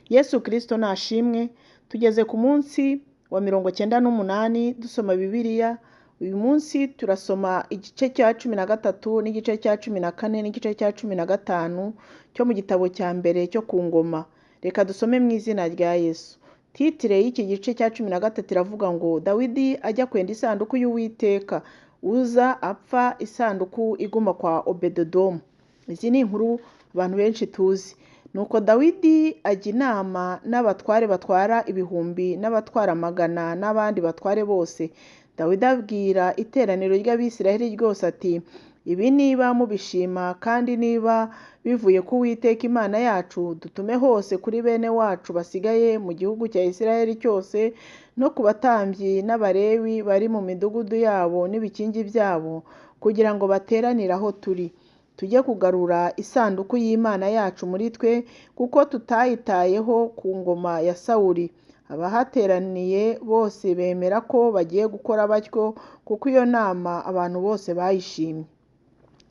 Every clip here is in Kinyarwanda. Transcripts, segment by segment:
Yesu Kristo nashimwe. Tugeze ku munsi wa 98 dusoma Bibiliya. Uyu munsi turasoma igice cya 13 n'igice cya 14 n'igice cya 15 cyo mu gitabo cya mbere cyo ku ngoma. Reka dusome mu izina rya Yesu. Titire y'iki gice cya 13 iravuga ngo Dawidi ajya kwenda isanduku y'Uwiteka, Uza apfa, isanduku iguma kwa Obededomu. Izi ni inkuru abantu benshi tuzi. Nuko Dawidi ajya inama n'abatware batwara ibihumbi n'abatwara amagana n'abandi batware bose. Dawidi abwira iteraniro ry'Abisiraheli ryose ati: ibi niba mubishima kandi niba bivuye ku Uwiteka Imana yacu, dutume hose kuri bene wacu basigaye mu gihugu cya Isiraheli cyose, no ku batambyi n'Abalewi bari mu midugudu yabo n'ibikingi byabo, kugira ngo bateranire aho turi. Tujye kugarura isanduku y'Imana yacu muri twe, kuko tutayitayeho ku ngoma ya Sawuli. Abahateraniye bose bemera ko bagiye gukora batyo, kuko iyo nama abantu bose bayishimye.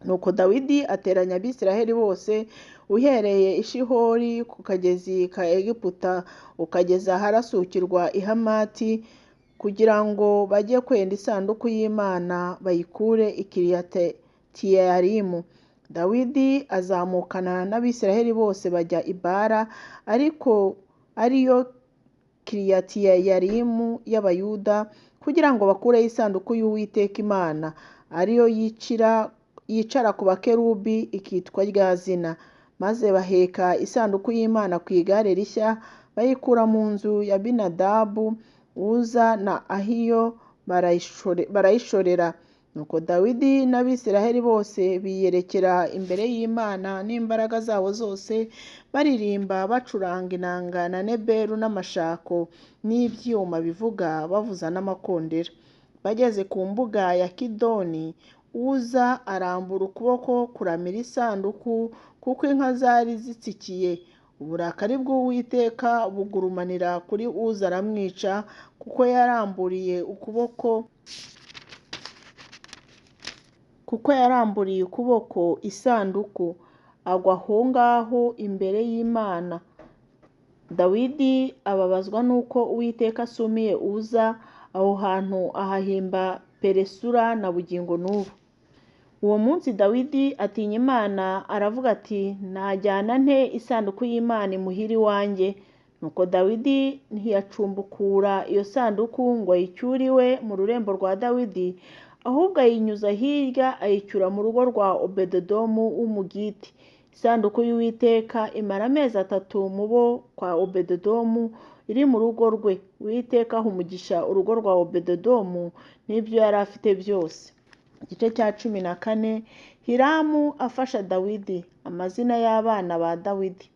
Nuko Dawidi ateranya Abisiraheli bose, uhereye i Shihori ku kagezi ka Egiputa ukageza aharasukirwa i Hamati, kugira ngo bajye kwenda isanduku y'Imana bayikure i Kiriyatiyarimu. Dawidi azamukana n'Abisiraheli bose bajya i Bala, ariko ariyo Kiriyatiyarimu y'Abayuda, kugira ngo bakureyo isanduku y'Uwiteka Imana, ariyo yicara ku bakerubi ikitwa rya zina. Maze baheka isanduku y'Imana ku igare rishya, bayikura mu nzu ya Abinadabu, Uza na Ahiyo barayishorera. Nuko Dawidi n'Abisiraheli bose biyerekera imbere y'Imana n'imbaraga zabo zose, baririmba bacuranga inanga na neberu n'amashako n'ibyuma bivuga, bavuza n'amakondera. Bageze ku mbuga ya Kidoni, Uza arambura ukuboko kuramira isanduku, kuko inka zari zitsikiye. Uburakari bw'Uwiteka bugurumanira kuri Uza aramwica, kuko yaramburiye ukuboko isanduku, agwa aho ngaho imbere y'Imana. Dawidi ababazwa n'uko Uwiteka asumiye Uza, aho hantu ahahimba Peresura na bugingo n'ubu. Uwo munsi Dawidi atinya Imana, aravuga ati: najyana nte isanduku y'Imana imuhira iwanjye? Nuko Dawidi ntiyacumbukura iyo sanduku ngo ayicyure iwe mu rurembo rwa Dawidi, ahubwo ayinyuza hirya ayicyura mu rugo rwa Obededomu w'Umugiti. Isanduku y'Uwiteka imara amezi 3 mu bo kwa Obededomu iri mu rugo rwe. Uwiteka aha umugisha urugo rwa Obededomu n'ibyo yari afite byose. Igice cya 14, Hiramu afasha Dawidi. Amazina y'abana ba Dawidi.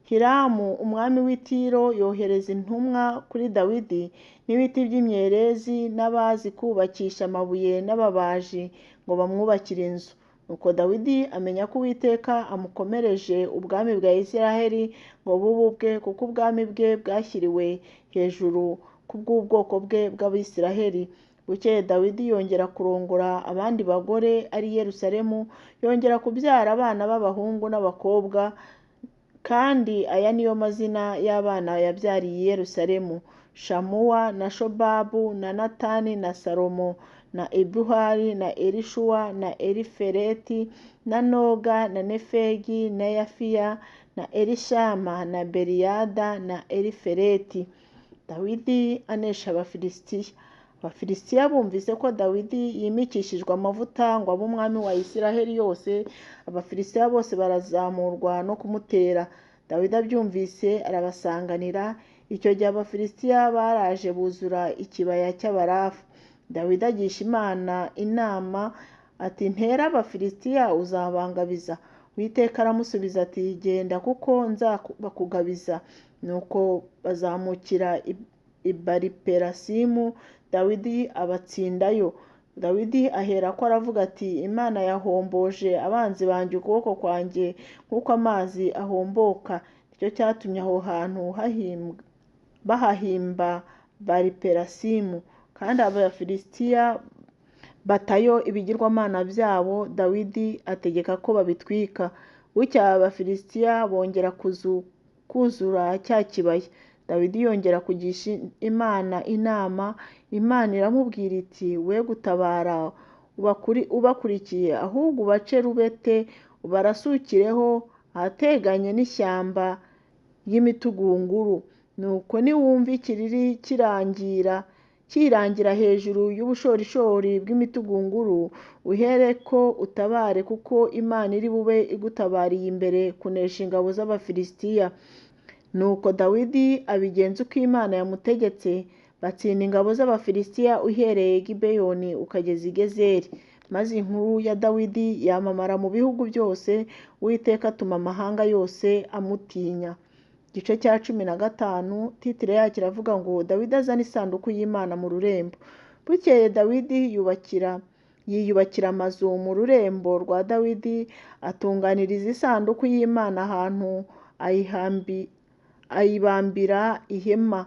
Hiramu umwami w'i Tiro yohereza intumwa kuri Dawidi n'ibiti by'imyerezi n'abazi kubakisha amabuye n'ababaji ngo bamwubakire inzu. Nuko Dawidi amenya ko Uwiteka amukomereje ubwami bwa Isiraheli ngo bube ubwe, kuko ubwami bwe bwashyiriwe hejuru kubw'ubwoko bwe bw'Abisiraheli. Bukeye Dawidi yongera kurongora abandi bagore ari i Yerusalemu, yongera kubyara abana b'abahungu n'abakobwa. Kandi aya niyo mazina y'abana yabyariye i Yerusalemu: Shamuwa na Shobabu na Natani na Salomo na Ibuhari na Elishuwa na Elifeleti na Noga na Nefegi na Yafiya na Elishama na Beliyada na Elifeleti. Dawidi anesha Abafilisitiya. Abafilisitiya bumvise ko Dawidi yimikishijwe amavuta ngo abe umwami wa Isiraheli yose, Abafilisitiya bose barazamurwa no kumutera. Dawidi abyumvise arabasanganira. Icyo gihe Abafilisitiya baraje buzura ikibaya cy'Abarafa. Dawidi agisha Imana inama ati: ntera Abafilisitiya uzabangabiza? Uwiteka aramusubiza ati: genda kuko nzabakugabiza. Nuko bazamukira i Baliperasimu, Dawidi abatsindayo. Dawidi aherako aravuga ati: Imana yahomboje abanzi banjye ukuboko kwanjye nk'uko amazi ahomboka. Nicyo cyatumye aho hantu bahahimba Baliperasimu. Kandi Abafilisitiya batayo ibigirwamana byabo, Dawidi ategeka ko babitwika. Bucya Abafilisitiya bongera kuzura cya kibaya. Dawidi yongera kugisha Imana inama, Imana iramubwira iti we gutabara ubakurikiye, ahubwo ubace rubete ubarasukireho ahateganye n'ishyamba ry'imitugunguru. Nuko niwumva ikiriri kirangira hejuru y'ubushorishori bw'imitugunguru, uhereko utabare, kuko Imana iri bube igutabariye imbere kunesha ingabo z'Abafilisitiya. Nuko Dawidi abigenza uko Imana yamutegetse, batsinda ingabo z'Abafilisitiya uhereye i Gibeyoni ukageza i Gezeri. Maze inkuru ya Dawidi yamamara mu bihugu byose, Uwiteka atuma amahanga yose amutinya. Igice cya 15, titire yacyo iravuga ngo Dawidi azana isanduku y'Imana mu rurembo. Bukeye Dawidi yiyubakira amazu mu rurembo rwa Dawidi, atunganiriza isanduku y'Imana ahantu ayibambira ihema.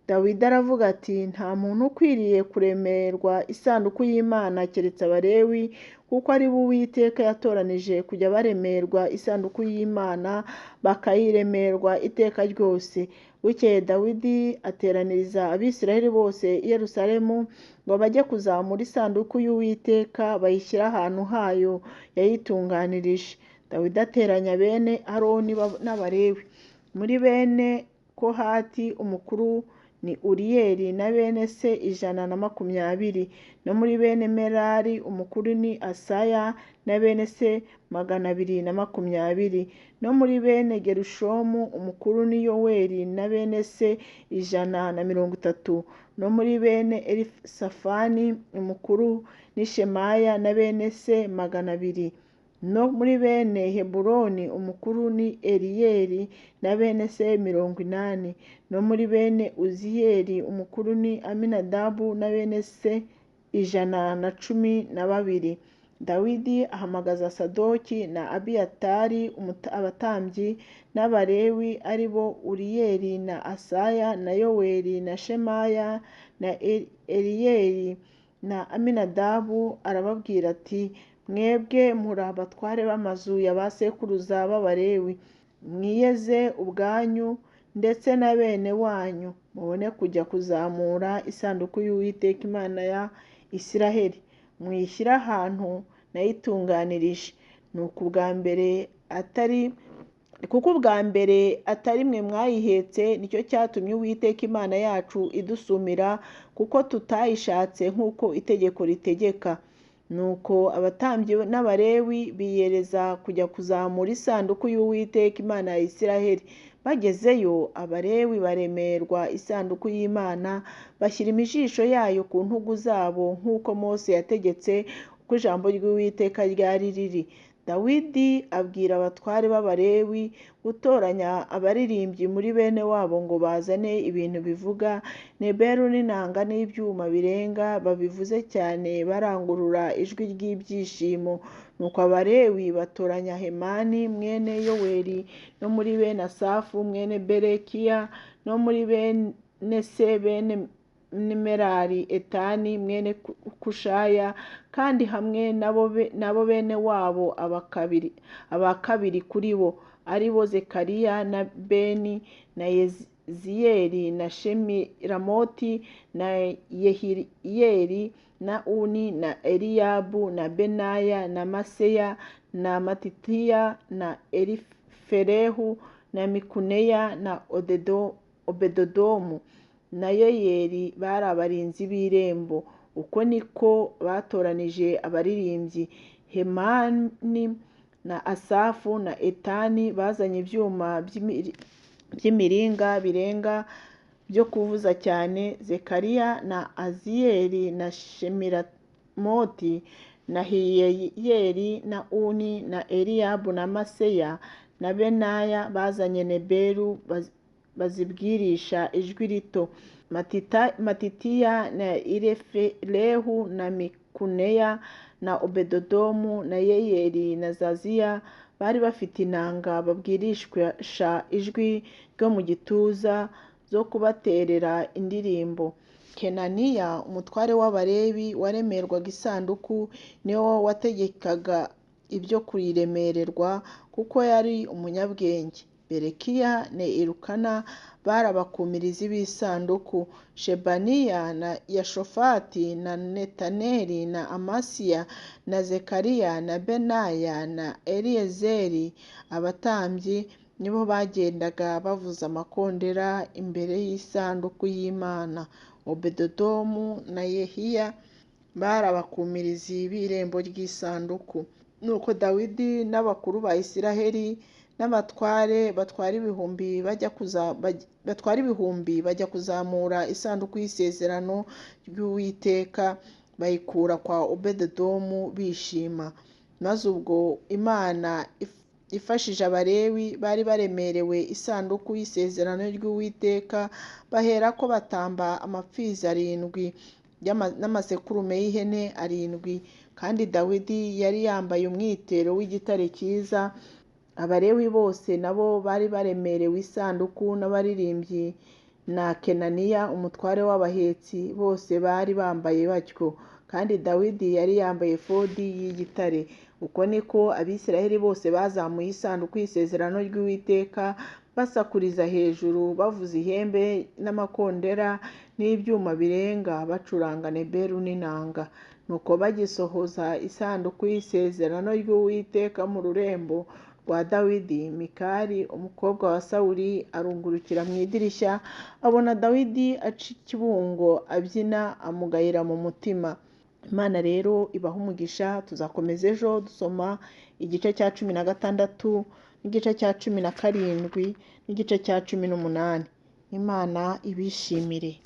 Dawidi aravuga ati nta muntu ukwiriye kuremerwa isanduku y'Imana keretse Abalewi, kuko ari bo Uwiteka yatoranije kujya baremerwa isanduku y'Imana, bakayiremerwa iteka ryose. Bukeye Dawidi ateraniriza Abisirayeli bose i Yerusalemu ngo bajye kuzamura isanduku y'Uwiteka bayishyire ahantu hayo yayitunganirije. Dawidi ateranya bene Aroni n'Abalewi. Muri bene Kohati umukuru ni Uriyeli na bene se 120, no muri bene Merari umukuru ni Asaya na bene se 220, no muri bene Gerushomu umukuru ni Yoweli na bene se 130, no muri bene Elisafani umukuru ni Shemaya na bene se 200, no muri bene Heburoni umukuru ni Eliyeli na bene se 80, no muri bene Uziyeli umukuru ni Aminadabu na bene se 112. Dawidi ahamagaza Sadoki na Abiyatari abatambyi n'Abalewi ari bo Uriyeli na Asaya na Yoweli na Shemaya na Eliyeli na Aminadabu, arababwira ati mwebwe muri abatware b'amazu ya ba sekuruza b'Abalewi, mwiyeze ubwanyu ndetse na bene wanyu, mubone kujya kuzamura isanduku y'Uwiteka Imana ya Isiraheli, muyishyire ahantu nayitunganirije. Nuko kuko ubwa mbere atari mwe mwayihetse, nicyo cyatumye Uwiteka Imana yacu idusumira, kuko tutayishatse nk'uko itegeko ritegeka. Nuko abatambyi n'Abalewi biyereza kujya kuzamura isanduku y'Uwiteka Imana ya Isiraheli. Bagezeyo Abalewi baremerwa isanduku y'Imana, bashyira imijisho yayo ku ntugu zabo nk'uko Mose yategetse, uko ijambo ry'Uwiteka ryari riri. Dawidi abwira abatware b'Abalewi gutoranya abaririmbyi muri bene wabo ngo bazane ibintu bivuga neberu n'inanga n'ibyuma birenga, babivuze cyane barangurura ijwi ry'ibyishimo. Nuko Abalewi batoranya Hemani mwene Yoweli, no muri bene Asafu mwene Berekiya, no muri bene se bene Merari Etani mwene Kushaya, kandi hamwe nabo bene wabo aba kabiri kuri bo, ari bo Zekariya na Beni na Yeziyeli na Shemiramoti na Yehiyeli na Uni na Eliyabu na Benaya na Maseya na Matitiya na Eliferehu na Mikuneya na Obedodomu na Yeyeli bari abarinzi b'irembo. Uko niko batoranije abaririmbyi. Hemani na Asafu na Etani bazanye ibyuma by'imiringa birenga byo kuvuza cyane. Zekariya na Aziyeli na Shemiramoti na Hiyeyeli na Uni na Eliyabu na Maseya na Benaya bazanye neberu bazibwirisha ijwi rito. Matitiya na Ireferehu na Mikuneya na Obedodomu na Yeyeli na Zaziya bari bafite inanga babwirisha ijwi ryo mu gituza zo kubaterera indirimbo. Kenaniya umutware w'Abalewi waremerwaga isanduku niwe wategekaga ibyo kuyiremererwa, kuko yari umunyabwenge. Berekiya na Elukana bari abakumirizi b'isanduku. Shebaniya na Yashofati na Netaneli na Amasiya na Zekariya na Benaya na Eliyezeri abatambyi nibo bagendaga bavuza amakondera imbere y'isanduku y'Imana. Obededomu na Yehiya bari abakumirizi b'irembo ry'isanduku. Nuko Dawidi n'abakuru ba Isiraheli n'abatware batwara ibihumbi bajya kuzamura isanduku y'isezerano ry'Uwiteka, bayikura kwa Obededomu bishima. Maze ubwo Imana ifashije Abalewi bari baremerewe isanduku y'isezerano ry'Uwiteka, baherako batamba amapfizi 7 n'amasekurume y'ihene 7. Kandi Dawidi yari yambaye umwitero w'igitare cyiza. Abalewi bose nabo bari baremerewe isanduku n'abaririmbyi na Kenaniya umutware w'abahetsi, bose bari bambaye batyo. Kandi Dawidi yari yambaye efodi y'igitare. Uko niko Abisiraheli bose bazamuye isanduku y'isezerano ry'Uwiteka, basakuriza hejuru, bavuza ihembe n'amakondera n'ibyuma birenga, bacuranga neberu n'inanga. Nuko bagisohoza isanduku y'isezerano ry'Uwiteka mu rurembo rwa Dawidi, Mikali umukobwa wa Sawuli arungurukira mu idirishya, abona Dawidi aca ikibungo abyina, amugayira mu mutima. Imana rero ibaha umugisha. Tuzakomeza ejo dusoma igice cya 16 n'igice cya 17 n'igice cya 18. Imana ibishimire.